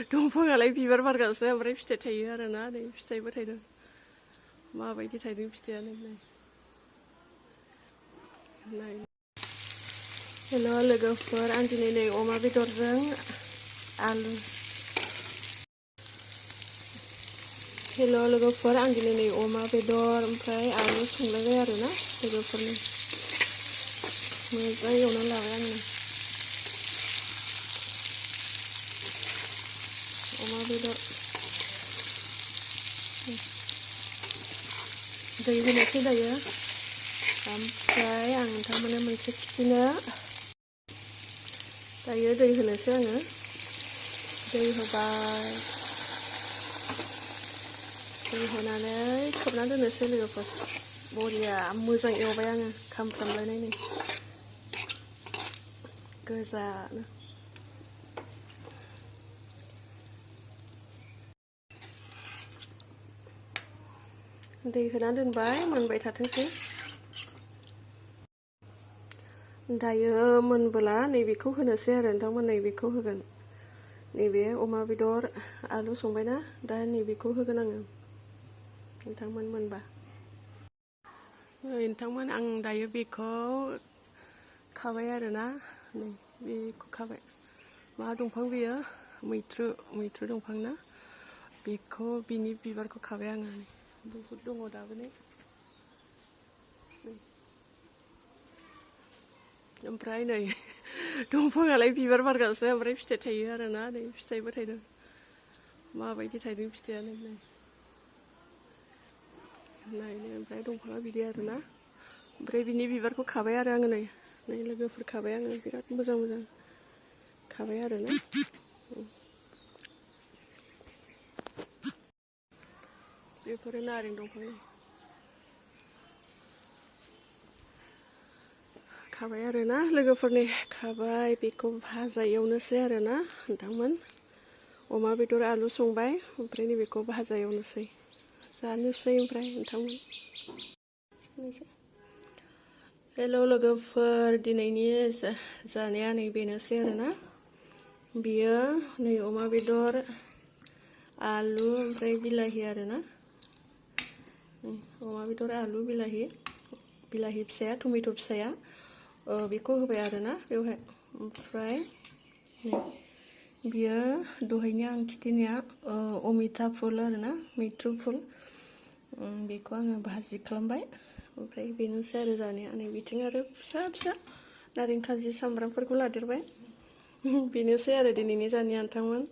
दंफाङालाय बिबार बारगासो ओमफ्राय फिथाइ थायो आरोना नै फिथाइबो थायदों माबायदि थायदों फिथाइयानो नाय हेल' लोगोफोर आं दिनै नै अमा बेदरजों आलु हेल' लोगोफोर आं दिनै नै अमा बेदर ओमफ्राय आलु संलायबाय आरोना लोगोफोरनि मोजां एवनानै लाबाय आङो अमा बेदर दै होनोसै दायो ओमफ्राय आं नोंथांमोननो मोनसे खिथिनो दायो दै होनोसै आङो दै होबाय दै होनानै खोबना दोननोसै लोगोफोर बरिया मोजां एवबाय आङो खामफ्रामलायनाय गोजानो दै होना दोनबाय मोनबाय थाथोंसै दायो मोनबोला नैबेखौ होनोसै आरो नोंथांमोन नैबेखौ होगोन नैबे अमा बेदर आलु संबायना दा नैबेखौ होगोन आङो नोंथांमोन मोनबा नोंथांमोन आं दायो बेखौ खाबाय आरोना नै बेखौ खाबाय मा दंफां बेयो मैथ्रु दंफां ना बेखौ बिनि बिबारखौ खाबाय आङो बहुद दङ दाबो नै ओमफ्राय नै दंफाङालाय बिबार बारगासो ओमफ्राय फिथाइ थायो आरोना नै फिथाइबो थायदों माबायदि थायदों फिथाइयानो नायनो ओमफ्राय दंफाङा बिदि आरोना ओमफ्राय बिनि बिबारखौ खाबाय आरो आङो नै लोगोफोर खाबाय आङो बिराद मोजां मोजां खाबाय आरोना बेफोरो नारें दंफां खाबाय आरोना लोगोफोरनि खाबाय बेखौ भाजा एवनोसै आरोना नोंथांमोन अमा बेदर आलु संबाय ओमफ्राय नैबेखौ भाजा एवनोसै जानोसै ओमफ्राय नोंथांमोन हेल' लोगोफोर दिनैनि जानाया नै बेनोसै आरोना बियो नै अमा बेदर आलु ओमफ्राय बिलाहि आरोना अमा बेदर आलु बिलाहि फिसाया टमेट' फिसाया बेखौ होबाय आरोना बेवहाय ओमफ्राय बियो दहायनि आं खिथिनाया अमिता फुल आरोना मैथ्रु फुल बेखौ आङो भाजि खालामबाय ओमफ्राय बेनोसै आरो जानाया नै बिथिं आरो फिसा फिसा नारें खाजि सामब्रामफोरखौ लादेरबाय बेनोसै आरो दिनैनि जानाया नोंथांमोन